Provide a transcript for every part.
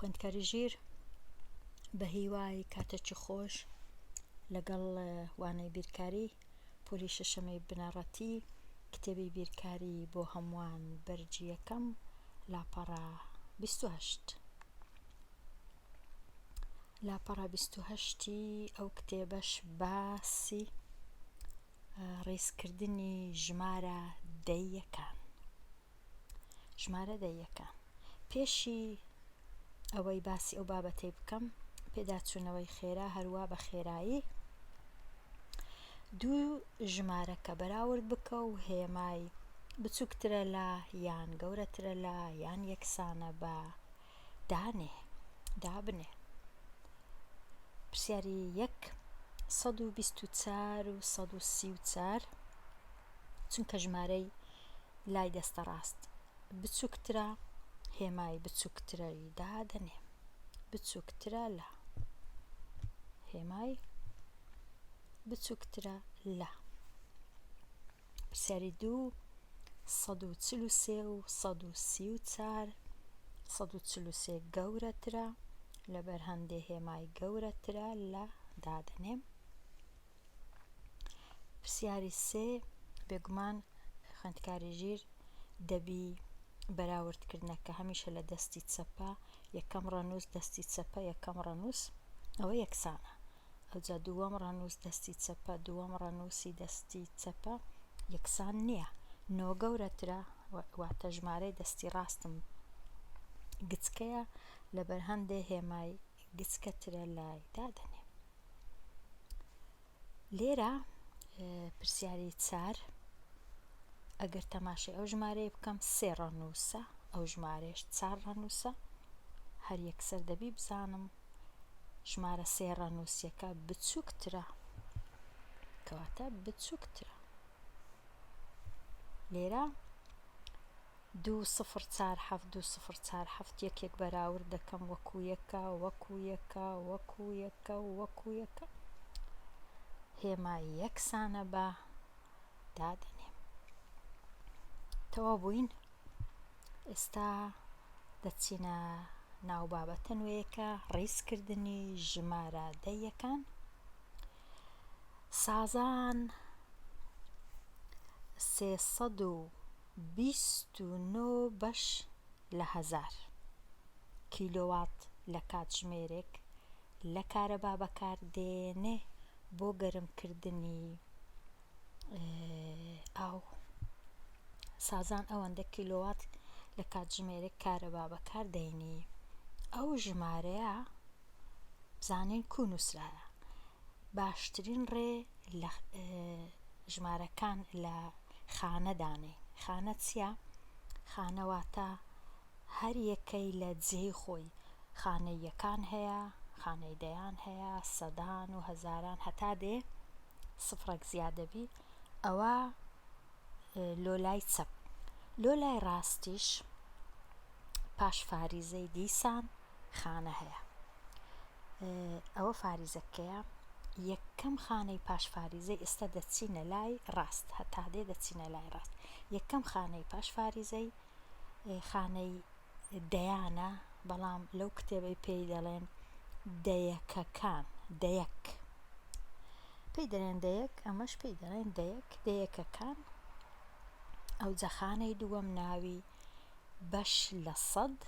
خوێندکاری ژیر بە هیوای کاتێکی خۆش لەگەڵ وانەی بیرکاری پۆلی شەشەمی بنەڕەتی کتێبی بیرکاری بۆ هەمووان بەرگی یەکەم لاپەڕە 28 لاپەڕە 28 ئەو کتێبەش باسی ڕیزکردنی ژمارە دەیەکان ژمارە دەیەکان پێشی ئەوەی باسی ئەو بابەتەی بکەم پێداچوونەوەی خێرا هەروا بە خێرایی دوو ژمارەکە بەراورد بکە و هێمای بچووکترە لە یان گەورەترە لە یان یەکسانە بە دانێ دابنێ پرسیاری یەک 124 و 134 چونکە ژمارەی لای دەستە ڕاست بچووکترە هێمای بچووکترەی دادەنێ بچووکترە لە هێمای بچووکترە لە پرسیاری دوو 143 و 134 143 گەورەترە لەبەر هەندێ هێمای گەورەترە لە دادەنێم پرسیاری سێ، بێگومان خوێندکاری ژیر دەبی بەراوردکردنەکە هەمیشە لە دەستی چەپە، یەکەم ڕەنووس دەستی چەپە یەکەم ڕەنووس ئەوە یەکسانە، ئەوجا دووەم ڕەنووس دەستی چەپە دووەم ڕەنووسی دەستی چەپە یەکسان نییە، نۆ گەورەترە واتە ژمارەی دەستی ڕاستم گچکەیە لەبەر هەندێ هێمای گچکەترە لای دادەنێم. لێرە پرسیاری چار ئەگەر تەماشای ئەو ژمارەیە بکەم سێ ڕەنووسە ئەو ژمارەیەش چار ڕەنووسە هەر یەکسەر دەبی بزانم ژمارە سێ ڕەنووسیەکە بچووکترە کەواتە بچووکترە لێرە دوو سفر چار حەفت دوو سفر چار حەفت یەک یەک بەراورد دەکەم وەکو یەکە وەکو یەکە وەکو یەکە و وەکو یەکە هێمای یەکسانە بە دادەنێم تەواو بووین ئێستا دەچینە ناو بابەتە نوێیەکە ڕیزکردنی ژمارە دەیەکان سازان 329 بەش لە هەزار کیلۆوات لە کاتژمێرێک لە کارەبا بەکاردێنێ بۆ گەرمکردنی ئاو. سازان ئەوەندە کیلۆوات لە کاتژمێرێک کارەبا بەکاردێنی. ئەو ژمارەیە بزانین کو نووسرایە. باشترین ڕێ لە ژمارەکان لە خانە دانێین. خانە چیە؟ خانە واتە هەر یەکەی لە جێی خۆی. خانەی یەکان هەیە، خانەی دەیان هەیە، سەدان و هەزاران هەتا دێ سفرەک زیاد دەبی. ئەوە لۆ لای چەپ. لۆ لای ڕاستیش پاش فاریزەی دیسان خانە هەیە. ئەوە فاریزەکەیە. یەکەم خانەی پاش فاریزەی ئێستا دەچینە لای ڕاست هەتا دێ دەچینە لای ڕاست. یەکەم خانەی پاش فاریزەی خانەی دەیانە بەڵام لەو کتێبەی پێی دەڵێن دەیەکەکان دەیەک پێی دەڵێن دەیەک ئەمەش پێی دەڵێن دەیەک دەیەکەکان ئەوجا خانەی دووەم ناوی بەش لە سەد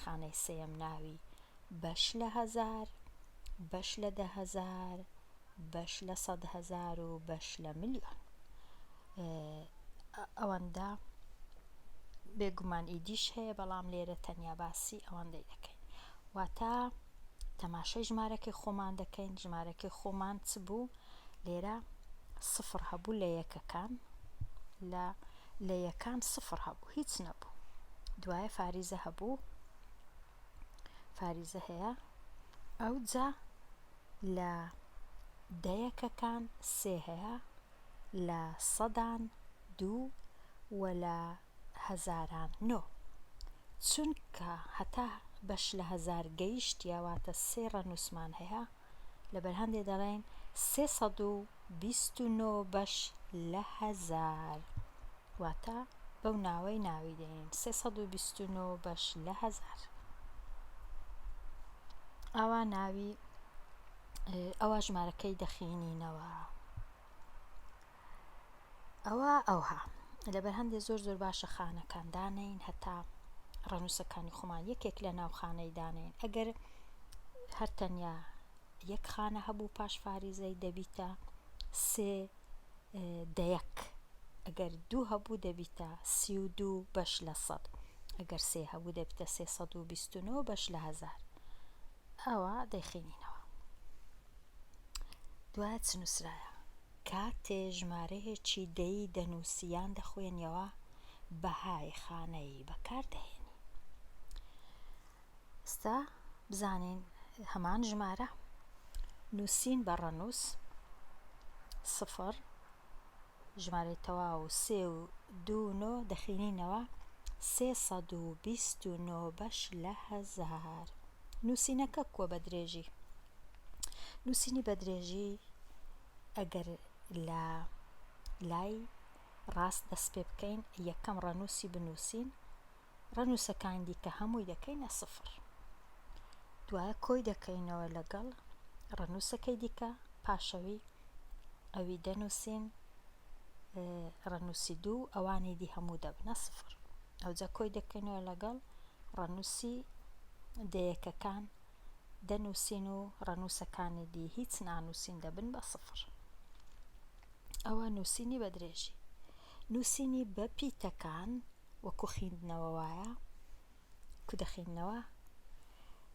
خانەی سێیەم ناوی بەش لە هەزار بەش لە 10,000 بەش لە 100,000 و بەش لە ملیۆن ئەوەندە بێگومان ئیدیش هەیە بەڵام لێرە تەنیا باسی ئەوەندەی دەکەین واتە تەماشای ژمارەکەی خۆمان دەکەین ژمارەکەی خۆمان چ بوو لێرە سفر هەبوو لە یەکەکان لە لە یەکان سفر هەبوو هیچ نەبوو دوایە فاریزە هەبوو فاریزە هەیە ئەوجا لە دەیەکەکان سێ هەیە لە سەدان دوو و لە هەزاران نۆ چونکە هەتا بەش لە هەزار گەیشتیە واتە سێ ڕەنووسمان هەیە لەبەر هەندێ دەڵێن 329 بەش لە هەزار واتە بەو ناوەی ناوی دێنین 329 بەش لە هەزار. ئاوا ناوی ئەوا ژمارەکەی دەخینینەوە ئەوە ئەوها لەبەر هەندێ زۆر زۆر باشە خانەکان دانین هەتا ڕەنووسەکانی خۆمان یەکێک لە ناو خانەی دانین ئەگەر هەر تەنیا یەک خانە هەبوو پاش فاریزەی دەبیتە سێ دەیەک ئەگەر دوو هەبوو دەبیتە 32 بەش لە سەد ئەگەر سێ هەبوو دەبیتە 329 بەش لە هەزار ئەوە دەیخینینەوە دوایە چ نووسرایە کاتێ ژمارەیەکی دەیی دەنووسی یان دەخوێنیەوە بەهای خانەیی بەکار دەهێنی. ئێستا بزانین هەمان ژمارە نووسین بە ڕەنووس سفر ژمارەی تەواو سێ و دوو نۆ دەخینینەوە 329 بەش لە هەزار نووسینەکە کووە بە درێژی نووسینی بە درێژی ئەگەر لە لای ڕاست دەست پێ بکەین یەکەم ڕەنووسی بنووسین ڕەنووسەکانی دیکە هەمووی دەکەینە سفر دوایە کۆی دەکەینەوە لەگەڵ ڕەنووسەکەی دیکە پاشەوی ئەوی دەنووسین ڕەنووسی دوو ئەوانی دی هەموو دەبنە سفر ئەوجا کۆی دەکەینەوە لەگەڵ ڕەنووسی دەیەکەکان دەنووسین و ڕەنووسەکانی دی هیچ نانووسین دەبن بە سفر. ئەوە نووسینی بە درێژی. نووسینی بە پیتەکان وەکو خیندنەوە وایە کو دەخیندنەوە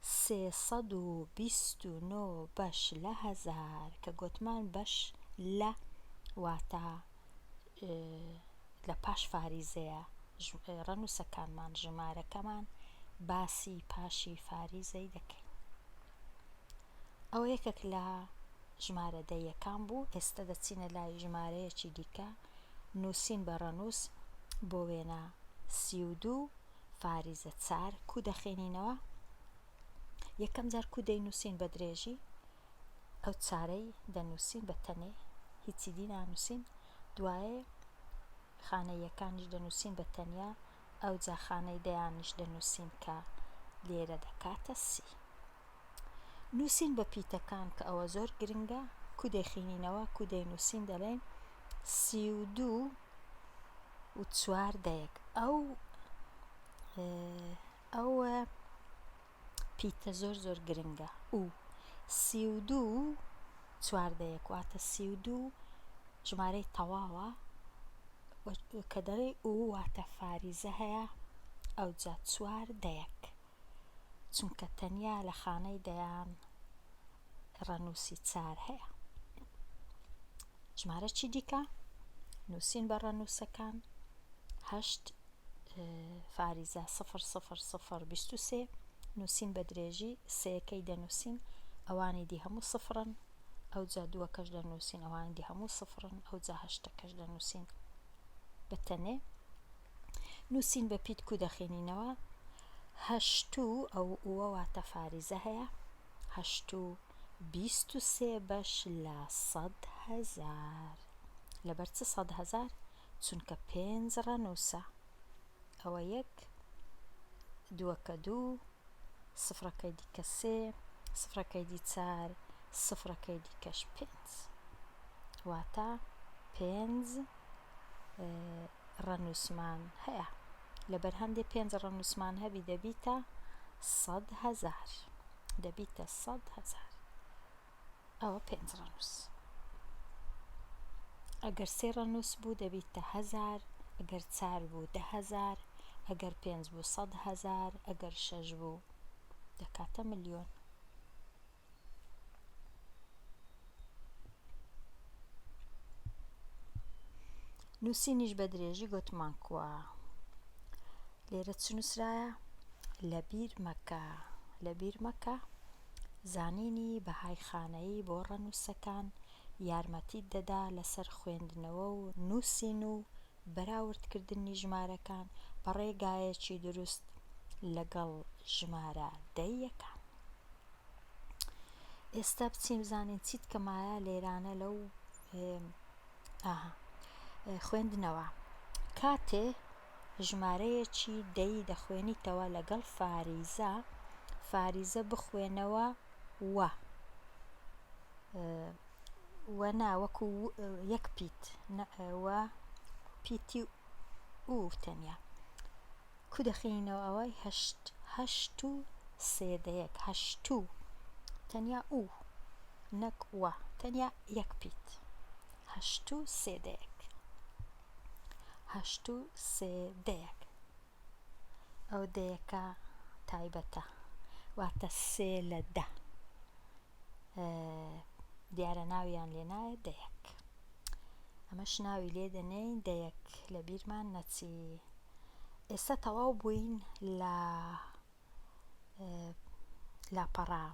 329 بەش لە هەزار کە گۆتمان بەش لە واتە لە پاش فاریزەیە ڕەنووسەکانمان ژمارەکەمان باسی پاشی فاریزەی دەکەین ئەوە یەکێک لە ژمارە دەیەکان بوو ئێستا دەچینە لای ژمارەیەکی دیکە نووسین بە ڕەنووس بۆ وێنە 32 فاریزە چار کو دەخێنینەوە یەکەم جار کو دەینووسین بە درێژی ئەو چارەی دەنووسین بە تەنێ هیچی دی نانووسین دوایێ خانەی یەکانیش دەنووسین بە تەنیا ئەوجا خانەی دەیانیش دەنووسین کە لێرە دەکاتە سی. نووسین بە پیتەکان کە ئەوە زۆر گرنگە کو دەیخینینەوە کو دەینووسین دەڵێین 32 و چوار دەیەک ئەو ئەو پیتە زۆر زۆر گرنگە و 32 چواردەیەک واتە 32 ژمارەی تەواوە کە دەڵێی و واتە فاریزە هەیە ئەوجا چوار دەیەک چونکە تەنیا لە خانەی دەیان ڕەنووسی چار هەیە ژمارە چی دیکە نووسین بە ڕەنووسەکان هەشت فاریزە سفر سفر سفر 23 نووسین بە درێژی سێیەکەی دەنووسین ئەوانی دی هەموو سفرن ئەوجا دووەکەش دەنووسین ئەوانی دی هەموو سفرن ئەوجا هەشتەکەش دەنووسین بە تەنێ نووسین بە پیت کو دەخێنینەوە هەشت و ئەو ئووە واتە فاریزە هەیە هەشت و 23 بەش لە سەد هەزار لەبەر چ سەد هەزار چونکە پێنج ڕەنووسە ئەوە یەک دووەکە دوو سفرەکەی دیکە سێ سفرەکەی دی چار سفرەکەی دیکەش پێنج واتە پێنج ڕەنووسمان هەیە لەبەر هەندێ پێنج ڕەنووسمان هەبی دەبیتە سەد هەزار دەبیتە سەد هەزار ئەوە پێنج ڕەنووس. ئەگەر سێ ڕەنووس بوو دەبیتە هەزار، ئەگەر چار بوو 10,000، ئەگەر پێنج بوو 100,000، ئەگەر شەش بوو دەکاتە ملیۆن. نووسینیش بە درێژی گۆتمان کوا لێرە چ نووسرایە لەبیر مەکە لەبیر مەکە زانینی بەهای خانەیی بۆ ڕەنووسەکان یارمەتیت دەدا لەسەر خوێندنەوە و نووسین و بەراوردکردنی ژمارەکان بە ڕێگایەکی دروست لەگەڵ ژمارە دەییەکان. ئێستا بچین بزانین چیت کە مایە لێرانە لەو ئاها خوێندنەوە کاتێ ژمارەیەکی دەیی دەخوێنیتەوە لەگەڵ فاریزە فاریزە بخوێنەوە. وە وە نا وەکو یەک پیت وە پیتی و تەنیا کو دەخینەوە ئەوەی هەشت هەشت و سێ دەیەک هەشت و تەنیا و نەک وە تەنیا یەک پیت هەشت و سێ دەیەک هەشت و سێ دەیەک ئەو دەیەکە تایبەتە واتە سێ لە دە دیارە ناویان لێ نایە دەیەک ئەمەش ناوی لێ دەنێین دەیەک لە بیرمان نەچی ئێستا تەواو بووین لە لاپەڕە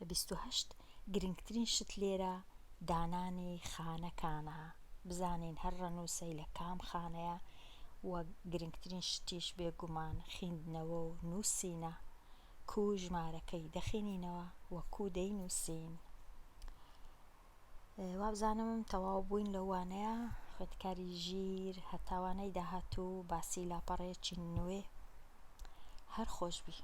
28 گرنگترین شت لێرە دانانی خانەکانە بزانین هەر ڕەنووسەی لە کام خانەیە و گرنگترین شتیش بێگومان خیندنەوە و نووسینە کوو ژمارەکەی دەخینینەوە و کوو دەینووسین. وابزانم تەواو بووین لەو وانەیە خوێندکاری ژیر هەتا وانەی داهاتوو باسی لاپەڕەیەکی نوێ هەر خۆش بی.